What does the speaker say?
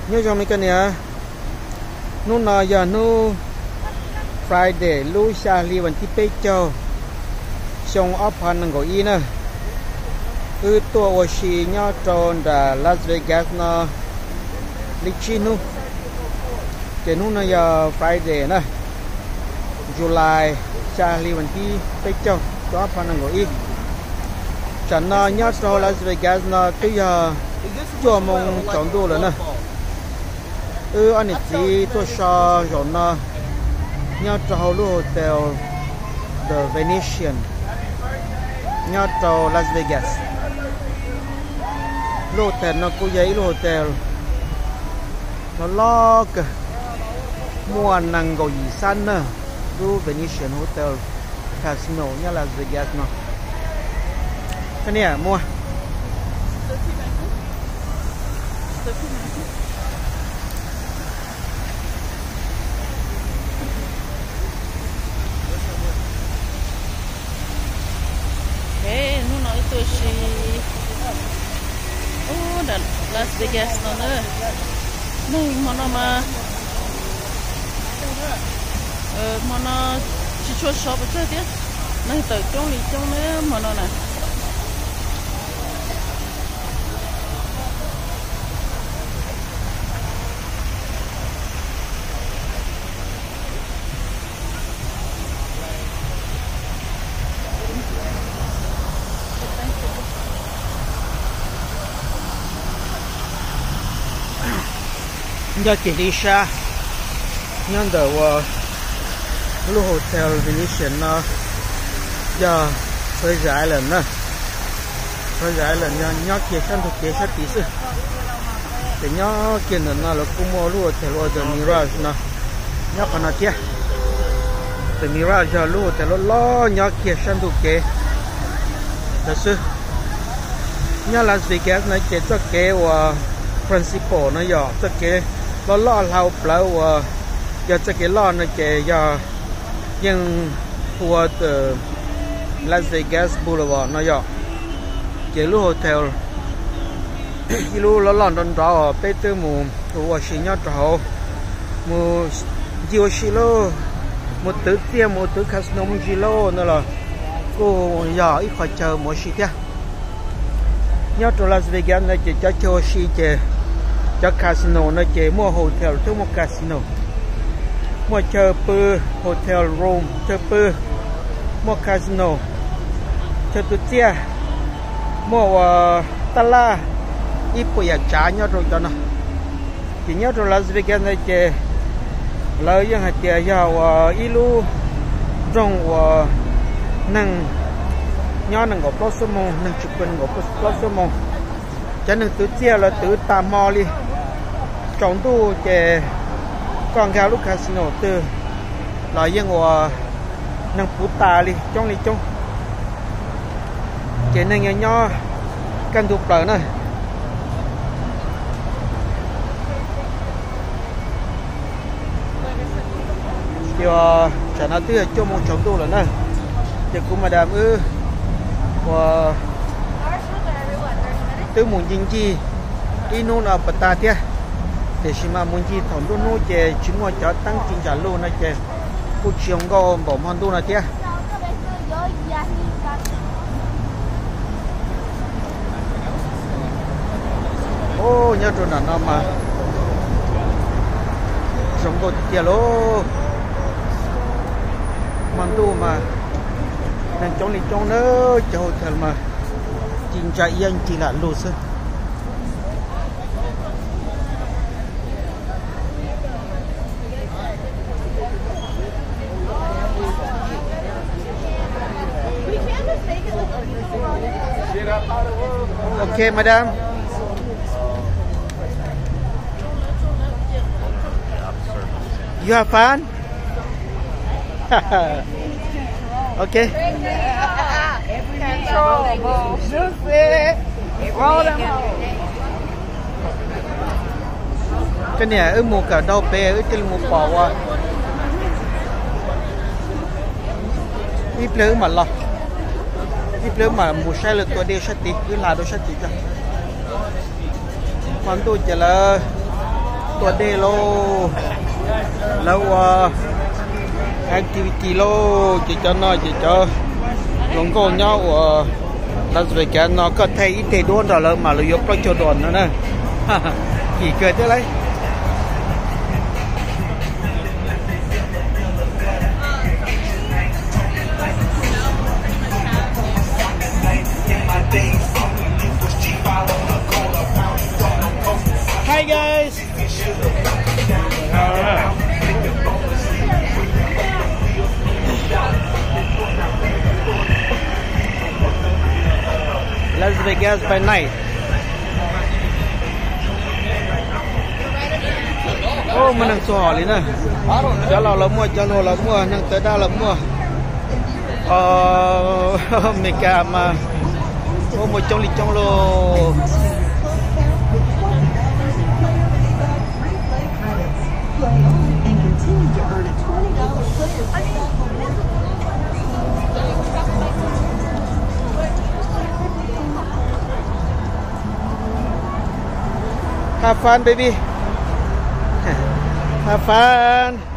Nyob zoo me koj niam, hnub no yog hnub Friday lub xya hli vas thib peb caug, xyoo ob phav nees nkaum ib na. Wb tuaj ua si nyob rau nram Las Vegas no li tsib hnub, ces hnub no yog Friday na, July xya hli vas thib peb caug, xyoo ob phav nees nkaum ib. Tsam no nyob rau Las Vegas no twb yog cuaj moo tsaus ntuj lawm na. Wb ob niam txiv tuaj so zaum no nyob rau hauv lub hotel The Venetian nyob rau Las Vegas. Lub hotel no kuj yog ib lub hotel loj loj kawg, muaj nees nkaum yim xab nawb. Lub Venetian Hotel Casino nyob Las Vegas no. Koj niam muaj Hnub no wb tuaj si ub nram Las Vegas no na. Neeg hmo no mas, hmo no tsis tshua sov pes tsawg thiab, neeg tawm coob li coob na hmo no na. Nyob kiag li sab, nyob ntawm uas lub hotel Venetian no yog Pleasure Island na. Pleasure Island nyob kiag sab ntug kev sab tid xwb. Ces nyob kiag ntawm no lawv kuj muaj lub hotel ua The Mirage no nyob qhov no thiab. The Mirage yog lub hotel loj loj nyob kiag sab ntug kev ntawd xwb. Nyob Las Vegas no ces txoj kev uas principal no yog txoj kev loj loj hlau plawv uas yog txoj kev loj no ces yog yeej hu ua the Las Vegas Boulevard no yog. Ces lub hotel ib lub loj loj nrov nrov uas peb twb mus ua si nyob rau hauv, mus ncig ua si lauj, mus twv txiaj mus twv casino mus ncig lauj no los kuj yog ib qho chaw mus ua si thiab. Nyob rau Las Vegas no ces cov chaw ua si ces cov casino no ces muaj hotel thiab muaj casino. Muaj chaw pw, hotel room chaw pw, muaj casino, chaw twv txiaj, muaj ua tab laj, ib puas yam tsav nyob rau cov no. Ces nyob rau Las Vegas ntawd ces lawv yeej hais tias yog uas ib lub nroog uas neeg nyob nees nkaum plaub xuab moos, neeg tsis pw nees nkaum plaub xuab moos. Cov neeg twv txiaj lawv twv tas hmo li, tsaus ntuj ces koj nkag lub casino twg los yeej uas neeg puv tas li coob li coob. Ces neeg nyob nyob kaj ntug plaws na. Ces tsam no twb yog cuaj moos tsaus ntuj lawm na, ces kuv madam wb uas twb mus ncig ncig ib hnub no puas tag thiab, tiam sis mas mus ncig thaum nruab hnub ces tsis muaj cov teeb ci ntsa lug no ces kuj tsis zoo nkauj npaum hmo ntuj no thiab. Ub, nyob rau nram no mas zoo nkauj tiag tiag lauj. Hmo ntuj mas neeg coob li coob na, cov hotel mas ci ntsa iab ci lam lug xwb. Okay, madam. You have fun? Okay. Koj niam, wb mus kawm dhau pem wb thiaj li mus pom ua ib pliag wb mam los, ib pliag wb mam mus saib lawv tua dej sab tid, wb hla rau sab tid tso. Hmo ntuj ces lawv Tua dej lauj, lawv ua activity lauj, ces cov no ces cov hluas nkauj nyob uas Las Vegas no koj thaij ib teg duab nrog lawv mas lawv yuav plaub caug dollar no na. Kim kawg thiab lauj. Hi guys. Las Vegas by night. Ub, muaj neeg txhua hom li na. Cov laus los muaj, cov hluas los muaj, neeg tawv dab los muaj. Os, Amelikas mas ub, muaj coob li coob lauj. Have fun, baby. Have fun.